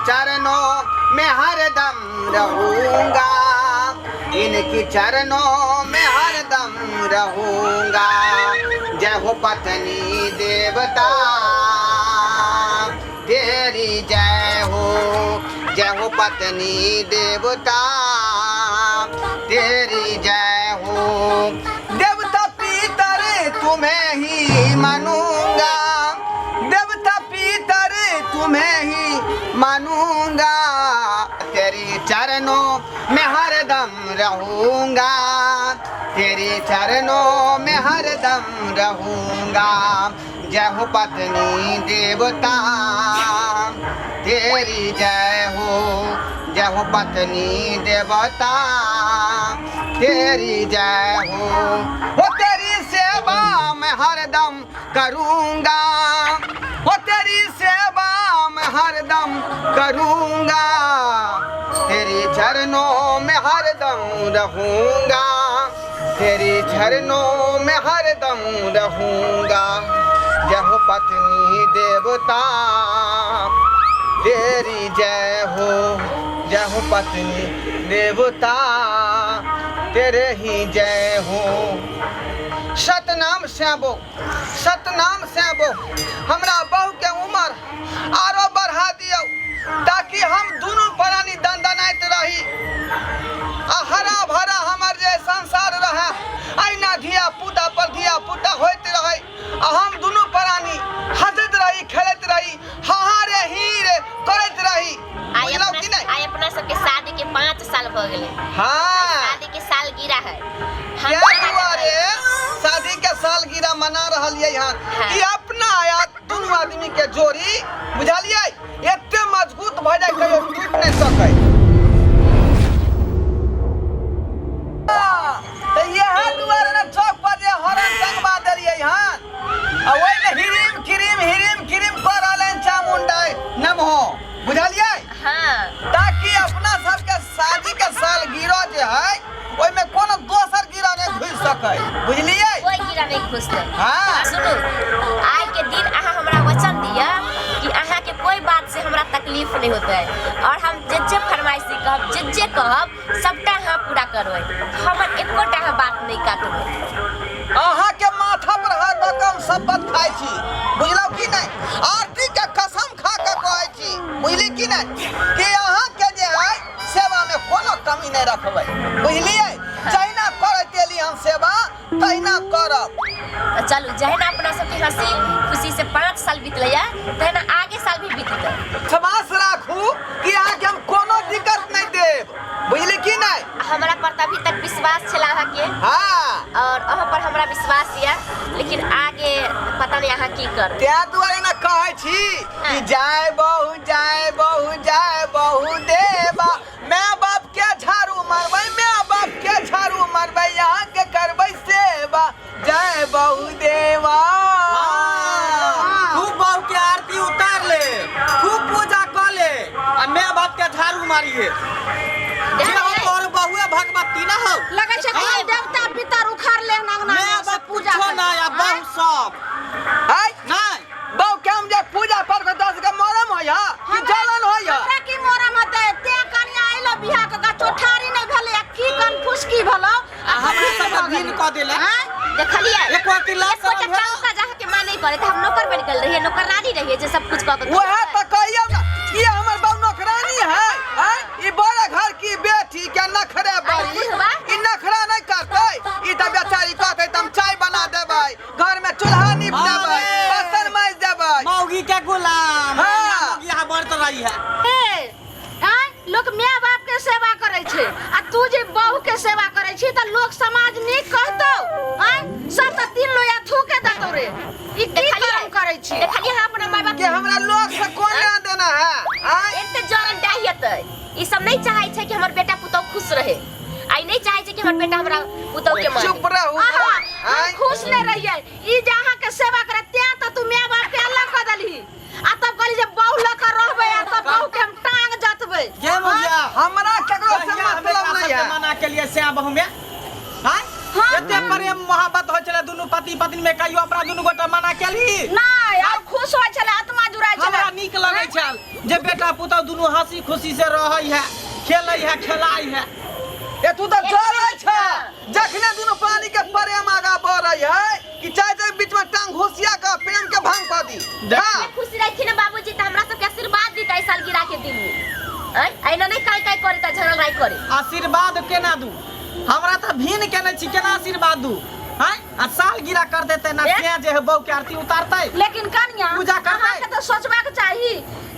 चरणों में हरदम रहूंगा, इनकी चरणों में हरदम रहूंगा। जय हो पत्नी देवता तेरी जय हो, जय हो पत्नी देवता तेरी जय हो। देवता पितर तुम्हें ही मानूंगा, देवता पितर तुम्हें ही मानूंगा, तेरी चरणों में हरदम रहूंगा, तेरे चरणों में हरदम रहूंगा। जय हो पत्नी देवता तेरी जय हो, जय हो पत्नी देवता तेरी जय हो। हो तेरी सेवा मैं हरदम करूंगा, हो तेरी सेवा मैं हरदम करूंगा, तेरे चरणों में हरदम रहूंगा, तेरे चरणों में हरदम रहूंगा। जय हो पत्नी देवता तेरी जय हो, जय हो पत्नी देवता तेरे ही जय हो। सतनाम श्याबो, सतनाम श्याबो, हमरा बहू के उम्र आरो बढ़ा दियौ ताकि हम दुनू प्राणी दनदनाइत रही आ हरा भरा हमर जे संसार रहे, अहिना धिया पुता पर धिया पुता होइत रहे आ हम दुनू प्राणी हंसैत रही, खेलैत रही, हा रे ही रे करैत रही। आइ बुझलहुँ अपना कि नहि? आइ अपना सबके शादी के 5 साल भऽ गेलै। शादी के सालगिरह है। हम क्या तोरा दुआरे शादी के सालगिरह मना रहलियै हन कि अपना आ दुनू आदमी के जोड़ी बुझलियै एते मजबूत भऽ जाय कहियो टूटि नहि सकै। तऽ इएह दुआरे ने चौक पर जे हॉर्न टंगबा देलियै हन आ ओहिमे हिरिम खिरिम हिरिम खिरिम कऽ रहल हन चामुंडा नमहो, बुझलियै? हाँ। ताकि अपना सबके शादी के सालगिरह जे है ओहिमे कोनो दोसर गिरह नहि घुसि सकै, बुझलियै? कोई गिरह नहीं घुसतै। हाँ। सुनू, आइ के दिन अहाँ हमरा वचन दिअ कि अहाँ के कोई बात से हमरा तकलीफ नहीं होतै और हम जे जे फरमाइशी कहब, जे जे कहब, सबटा अहाँ पूरा करबै। हमर एकोटा अहाँ बात नहीं काटबै। अहाँ के माथा पर हाथ दऽ कऽ हम शपथ खाइ छी, बुझलहुँ कि नहि? आरती के कसम खा कऽ कहै छी, बुझली कि नहि, कि अहाँ के जे है सेवा में कोनो कमी नहि रखबै, बुझलियै? जहिना करैत एली हम सेवा तहिना करब। तऽ चलू, जहिना अपना सबके हंसी खुशी से 5 साल बीतलैया, तहिना आगे साल भी बीततै। विश्वास राखू कि अहाँके हम कोनो दिक्कत नहि देब, बुझली कि नहि? हमरा पर तऽ अभी तक विश्वास छला अहाँके और अहाँ पर हमरा विश्वास यऽ, लेकिन आगे पता नहीं अहाँ की करबै। तें दुआरे ने कहै छी कि जाय बहु जाय बहु जाय बहु देवा, माय बाप के झाड़ू मारबै, माय बाप के झाड़ू मारबै, अहाँ के करबै सेवा, जय बहु देवा। खूब बहू के आरती उतार ले, खूब पूजा कर ले आ माय बाप के झाड़ू मारिए। जे हो तोर बहुए भगवती ना हो। लगै छै कोन देवता पितर उखाड़ ले अंगना माय में से बाप पूजा कुछो करै। ना आ बहु सब आय नहीं। बहु के हम जे पूजा पर के 10 के मरम होय हा कि जलन होय हा? हमरा की मरम हेतै? ते कनिया अइलो बियाह के चोठारी नहि भेलै आ की कन फुसकी भेलौ आ हमरा सबके घिन कऽ देले। आँय? देखलियै? एको अथी लाज एकोटा शरम भेल? काम काज अहाँके माँ नहि करे तऽ हम नौकर बनि गेल रहियै, नौकरानी रहियै जे सब कुछ कऽ के वएह तऽ कहियौ ने कि हमर बहु नौकरानी है। आँय? ई बड़ा घर की बेटी के नखरे बड़ी। बुढ़वा? ई नखरा नहि करतै? ई तऽ बेचारी कहतै तऽ हम चाय बना देबै, घर में चूल्हा नीप देबै, अरे! बर्तन माजि देबै। मौगी के गुलाम। मौगी यहाँ बढ़त रही है। ए, आँय? लोक माय बाप के सेवा करै छै आ तू जे बहू के सेवा करै छी तऽ लोक समाज नीक कहतौ? आँय, सब तऽ तीन लोया थूके देतौ रे। ई की देखलियै? कर्म करै छी? देखलियै अहाँ अपना माय बाप के हमरा लोग से कोन लेना देना है? आँय? एते जरन डाहियतै। ई सब नहि चाहै छै कि हमर बेटा पुतहु खुश रहे आ ई नहि चाहै छै कि हमर बेटा हमरा पुतहु के माने। चुप रहू। आहा, हम आँय? खुश नहि रहियै। ई जे अहाँ के सेवा करे तें तऽ तू माय बाप के अलग कऽ देलही आ तब कहली जे बहू लऽ कऽ रहबै आ तब बहू के हम टांग जतबै। गे मौगिया, हमरा केकरो से कहिया हम मतलब एकरा नहीं सबके है। मना के लिए से बहू में हाँ? हाँ। एते प्रेम मोहब्बत होइ छलै दुनू पति पत्नी में कहियो अपना दुनू गोटा मना केली नहि और खुश होइ छलै आत्मा जुड़ाइ छलै हमरा नीक लगै छल जे बेटा पुतहु दुनू हंसी खुशी से रहै है खेलै है खेलाइ है ए तू तऽ जरै छ जखने दुनू प्राणी के प्रेम आगा बढ़ै है कि चाहे चाहे बीच में टांग घुसिया के प्रेम के भंग कऽ दी हाँ खुश रहथिन ना बाबूजी तऽ हमरा सबके आशीर्वाद दीता सालगिरह के दिन में आँय एना नहि काई काई करे तऽ झगड़ा करे आशीर्वाद केना दू हमरा तऽ भीन केने छी केना आशीर्वाद दू हैं आ साल गिरा कर देते ना ए? से जे है बहू के आरती उतारते लेकिन कनिया पूजा करबै। अहाँके तऽ सोचबाक चाही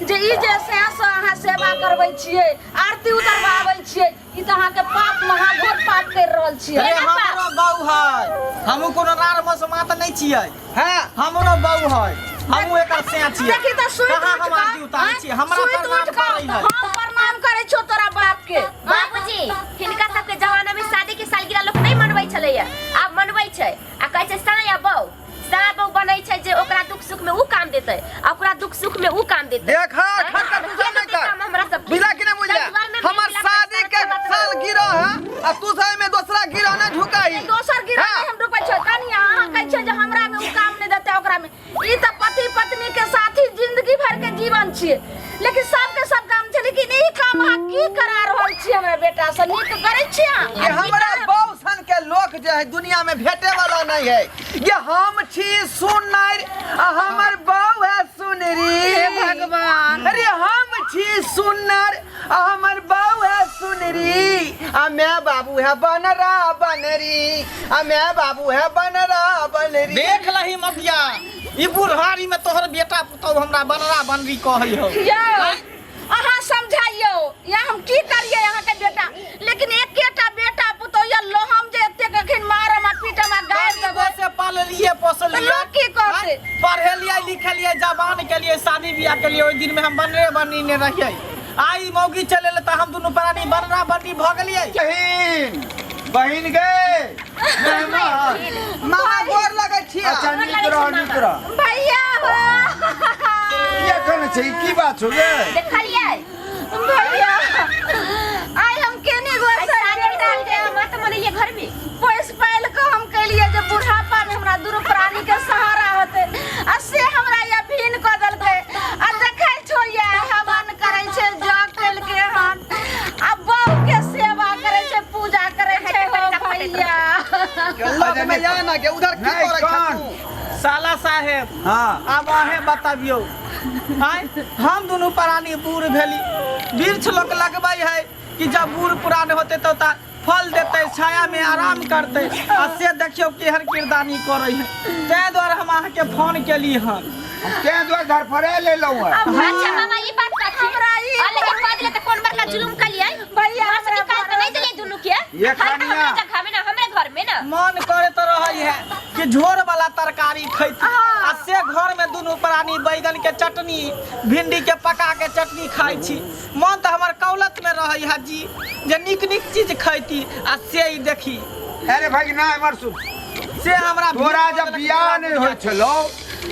जे ई जे सएह से अहाँ सेवा करबै छियै आरती उतरबाबै छियै ई तऽ अहाँके पाप महाघोर पाप करि रहल छियै अरे हमरो बहू है हमहू कोनो नार मसमात नहीं छियै हाँ हमरो बहू है हमहू एकर से छियै देखी तऽ सुति कहाँ उठि हम कऽ, आरती उतारै आँय? छियै हमरा सुति प्रणाम उठि कऽ करै है हम प्रणाम करै छियौ तोरा बाप के बाबूजी हिनका सबके जमाना में शादी के सालगिरह लोग नहीं मनबै छलैया आब मनबै छै आ कहै छै साँय आ बहू साँय बहू बनै छै जे ओकरा दुख सुख में ऊ काम देतै आ ओकरा दुख सुख में ऊ काम देतै देखा आँय? खटखट के तुझे नहीं देतै कर काम हमरा सबके बुझला कि नहीं बुझला ससुराल में हमर मिल-मिला शादी के के साल गिरह है आ तू सब में दूसरा गिरह नहीं ढुकाई दोसर गिरह हाँ। नहीं हम ढुकै छियै कनिया अहाँ कहै छियै जे हमरा में ऊ काम नहीं देतै ओकरा में ई तऽ पति पत्नी के साथी जिंदगी भर के जीवन छियै लेकिन सबके सब काम छै लेकिन ई काम अहाँ की करा रहल छियै हमरा बेटा से नीक करै छियै अहाँ? ये हमरा बहु सन के लोक जे है दुनिया में भेटे वाला नहीं है ये हम छी सुनर आ हमर बहु है सुनरी हे भगवान। अरे हम छी सुनर आ हमर बहु है सुनरी आ मैं बाबू है बनरा बनरी आ मैं बाबू है बनरा बनरी देख लही मतिया ई बुढ़ारी में तोहर बेटा पुतहु हमरा बनरा बनरी कहै हौ यौ अहाँ समझाइयौ या हम की करियै अहाँके बेटा लेकिन एकेटा बेटा पुतोह या लोहम जे एतेक अखन मारम आ पीटम आ गारि गरीबो देबै से पाललिए पोसलिए तऽ लोक की कहतै? पढ़ेलिए लिखेलिए जवान के लिए शादी बियाह के लिए ओहि दिन में हम बनरे बनी ने रहिए आई मौगी चले ले तऽ हम दुनू प्राणी बनरा बनरी भऽ गेलिए बहिन बहिन गे मेहमान मामा गोर लगै छियै अच्छा नीक रह नीक रह भैया हो किया कने छै ई की बात छौ गे देखलियै भैया आइ हम केने गो आइ शादी के सालगिरह के माता मनैलियै घर में पोसि पालि कऽ हम केलियै जे बुढ़ापा में हमरा दुनू प्राणी के सहारा होतै आ से हमरा या भीन कऽ देलकै आ देखै छौ या हवन करै छै जग केलकै हन आ बहू के सेवा करै छै पूजा करै छै हो भैया लग में या ना के उधर की नहीं, करै छ कान। तू साला साहेब हाँ आब अहें बतबियौ आँय हम दुनू प्राणी बूढ़ भेली वृक्ष लोक लगबै है कि जब बूढ़ पुरान होते तो ता फल देतै छाया में आराम करतै आ से देखियौ केहन किरदानी करै है ताहि दुआरे हम अहाँके फोन केली हन तें दुआरे धरफड़े लेलहुँ है अच्छा मामा ई बात कथी हमरा ई आ लेकिन कह दिले त कोन बड़का जुलुम कलियै भैया, घर से हमरा निकाल के नहीं दिलियै दुनू के ये हर तऽ कनिया। हमरे जगह में ना हमरे घर में ना मन करे तो रहै है कि झोर वाला तरकारी खैती आ से घर में दुनू प्राणी बैगन के चटनी भिंडी के पका के चटनी खाइ छी मन तऽ हमर कौलत में रहै है जी जे नीक नीक चीज खैती आ से ई देखी अरे भाई ना एमहर सुन से हमरा तोरा जब बियाह नहीं होइ छलौ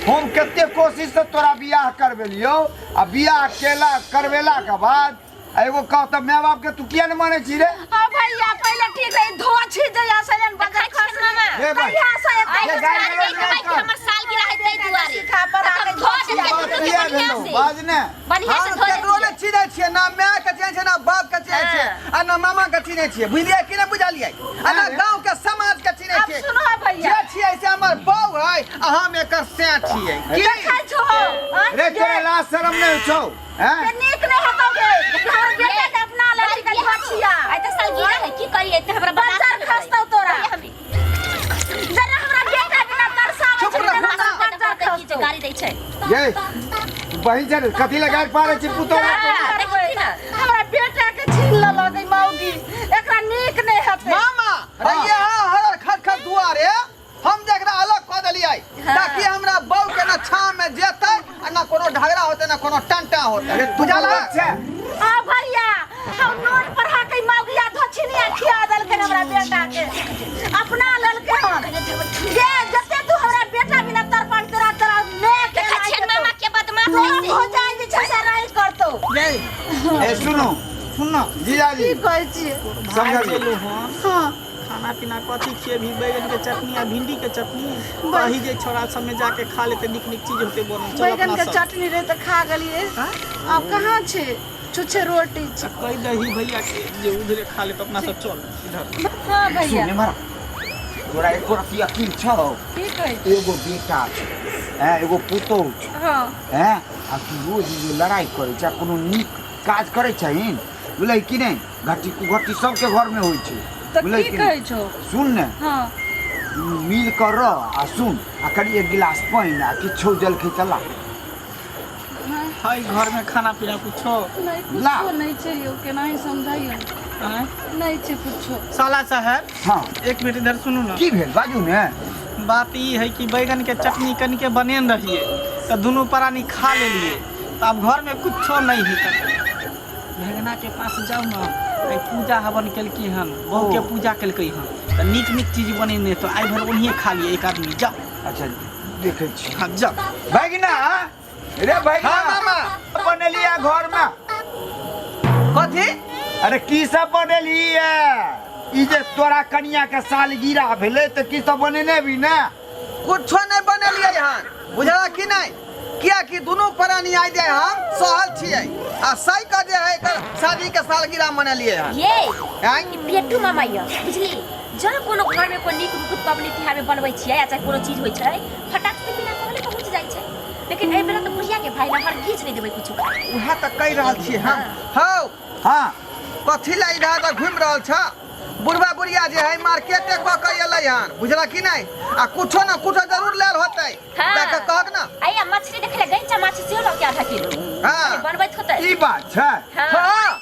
हम कते कोशिश से तोरा बियाह करबेलियौ आ बियाह केला करबेला के बाद आ एगो कह तऽ माय बाप के तू किया नहीं मानै छी रे हाँ भैया पहिले ठीक रही धोछी जहिया से एहन बजर देखै छियै खसली मामा। हे भाई। तहिया से एते आइ ये तो गाय साल गलौज नहीं नहि कहबै कि कर। हमर सालगिरह है ताहि दुआरे सिखा पढ़ा के तब धो धोछी देलकै बात दुनू के किया बढ़िया भेलौ से बाज ने बढ़िया से हम धो केकरो देतियै ने चिन्है छियै ना माय के चिन्है छियै ना बाप के चिन्है छियै आ ना मामा के चिन्है छियै बुझलियै कि नहि बुझलियै आ ना अरे। गाँव के समाज के चिन्है अब छियै सुनो भैया जे छियै से हमर बहू है आ हम एकर सैं छियै की देखै छो आँय? रे तोरा लाज शरम नहीं छौ हैं जे नीक नहि हेतौ गे हमर बेटा के अपना लड़की के धोछिया आइ तऽ सालगिरह है की करियै तऽ हमरा बर्दाश्त बज्जर नहि होतै। खसतौ तोरा। कहियै हम जरा हमरा बेटा बिना तरसाबै चुप छै रहू तेना ना। बज्जर की जे खसतौ गाड़ी दै छै ये बहिन छै कथी लगा पारे छी पुतोह हाँ, देखै छी ना। हमरा बेटा के छीन लेलक ई मौगी एकरा नीक नहि हेतै मामा रहिए हाँ हर खट खट दुआरे हम जकरा अलग कऽ देलियै ताकि हमरा बहू के ना छाँव में जेतै आ ना कोनो झगड़ा होतै ना कोनो टंटा होतै अरे तू बुझल मूर्ख छै आ भैया हम नोट पढ़ा के मौगिया धोछिनिया खिया देलकै हमरा बेटा के अपना लेलकै हन जे जते तू हमरा बेटा बिना तरपन तोरा तोरा ले के देखै छियै मामा के बदमाश तोरा है से। हो जाए जे छै से नहीं करतौ ए सुनू सुन ना जीजाजी की कहै छियै समझलियै हँ हाँ खाना पीना कथी खिएबही बैगन के चटनी आ भिंडी के चटनी कही जे छोरा सब में जाके खा लेते नीक नीक चीज होते बनल चल बैगन अपना के सब चटनी रहे तऽ खा गेलियै हाँ? आब कहाँ छै छुच्छे रोटी छै आ कहि दही भैया के जे उधरे खा लेते अपना सब चल इधर हाँ भैया सुन एम्हर तोरा एको रत्ती अकील छौ की कहै छी? एगो बेटा छौ हैं एगो पुतोहु छौ हाँ हैं आ तू रोज जे लड़ाइ करै छै आ कोनो नीक काज करै छहिन बुझलै कि नहि घट्टी कुघट्टी सबके घरमे होइ छै तऽ बुझलै की कि कहै नहि छौ सुन ने हाँ मिल कर रह आ सुन आ कनि एक गिलास पानि आ किछो जलखै चला है घर में खाना पीना कुछो नहीं ला। कुछो नहीं छै यौ केनाही समझाइयो आँय? नहीं छै कुछो साला साहब हाँ एक मिनट इधर सुनू ना की भेल बाजू ने बात ई है कि बैगन के चटनी कनिके बनेने रहिए तऽ दुनू प्राणी खा लेलिए तऽ आब घर में कुछो नहीं है भगना के पास जाउ ने आइ पूजा हवन केलकै हन बहू के पूजा केलकै हन तऽ नीक नीक चीज बनेने तऽ आइ भरि ओनहिए खा लिए एक आदमी जाउ अच्छा देखै छी हाँ जाउ भगिना रे भगिना हाँ मामा बनेलियै घर में कथी अरे की सब बनेलियै ई जे तोरा कनिया के सालगिरह भेलै तऽ की सब बनेने भी ने कुछो नहीं बनेलियै हन बुझला कि नहीं कियाकि दुनू प्राणी आइ जे हम सहल छियै आ सही के जे है एकर शादी के सालगिरह मनेलियै हन ये आँय? ई पेटू मामा यऽ बुझली जँ कोनो घरमे कोइ नीक नुकुत पबनी तिहारमे बनबै छियै या चाहे कोनो चीज होइ छै फटाक से बिना कहले पहुँच जाइ छै लेकिन एहि बेरा तऽ बुढ़िया के भाई हर गीच नहि देबै किछु खाय उएह तऽ कहि रहल छियै हम हौ हाँ कथी लए इधर उधर घुमि रहल छ बुढ़वा बुढ़िया जे है मार्केटे कऽ के एलै हन बुझला कि नहि आ कुछो ने कुछो जरूर लेल होतै हाँ। जाके कहक ना आया मछली देखे ले गैंचा माछ सेहो लऽ के आधा किलो हाँ। बनबैत होतै ई बात छै हाँ। हाँ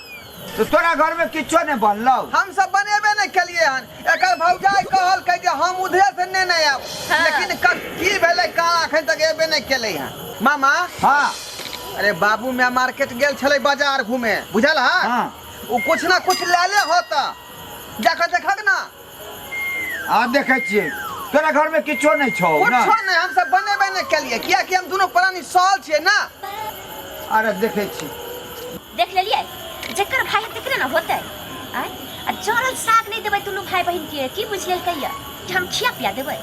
तो तोरा घर में किछो नहीं बनलौ हम सब बनेबे नहीं केलिए हन एकर भौजाई कहलकै जे हम उधरे से नेने आयब हाँ। लेकिन की भेलै का अखन तक एबे नहीं केलै हन मामा हाँ अरे बाबू मैं मार्केट गेल छलै बाजार घूमे बुझल हा हाँ। ओ कुछ ना कुछ ले ले होता जाकर देखक ना आ देखै छियै तोरा घर में किछो नहीं छौ ना कुछो नहीं हम सब बनेबे नहीं केलिए कियाकि हम दोनों प्राणी सहल छियै ना अरे देखै छी देख लेलियै जकर भाई है तकरे ना होतै आय आ जरल साग नहीं देबै दुनू भाई बहिन के की बुझ लेलकै या कि हम खिया पिया देबै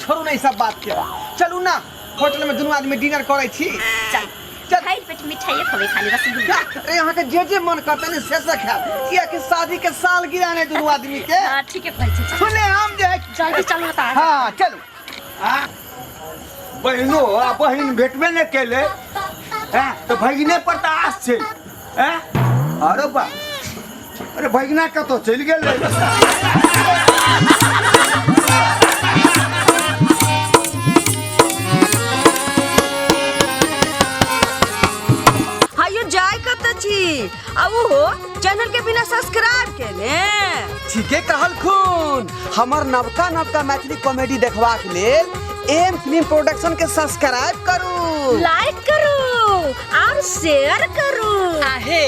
छोड़ू नहीं सब बात के चलू ना होटल में दुनू आदमी डिनर करै छी चल चल। खाइ पेट मिठाइए खबै खाली रसगुल्ला अरे यहाँ के जे जे मन करते ने से से खायब कियाकि शादी के सालगिरह ने दुनू आदमी के हाँ ठीके कहै छी चल। सुने हम जे है जल्दी चलू तऽ हाँ चलू आ बहिनो आ बहिन भेटबे नहि केलै हैं तऽ भगिने पर तऽ आस छै हैं अरे बा अरे भगिना कतौ चलि गेलै हायो जाय कत छी आ उहो चैनल के बिना सब्सक्राइब केने ठीके कहलखुन हमर नवका नवका मैथिली कॉमेडी देखबाक लेल एम फिल्म प्रोडक्शन के सब्सक्राइब करू लाइक करू और शेयर करू आहे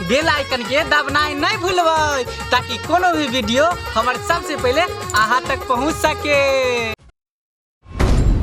बेल आइकन के दबनाइ नहि भूलबै ताकि कोनो भी वीडियो हमर सबसे पहिले अहाँ तक पहुँच सके।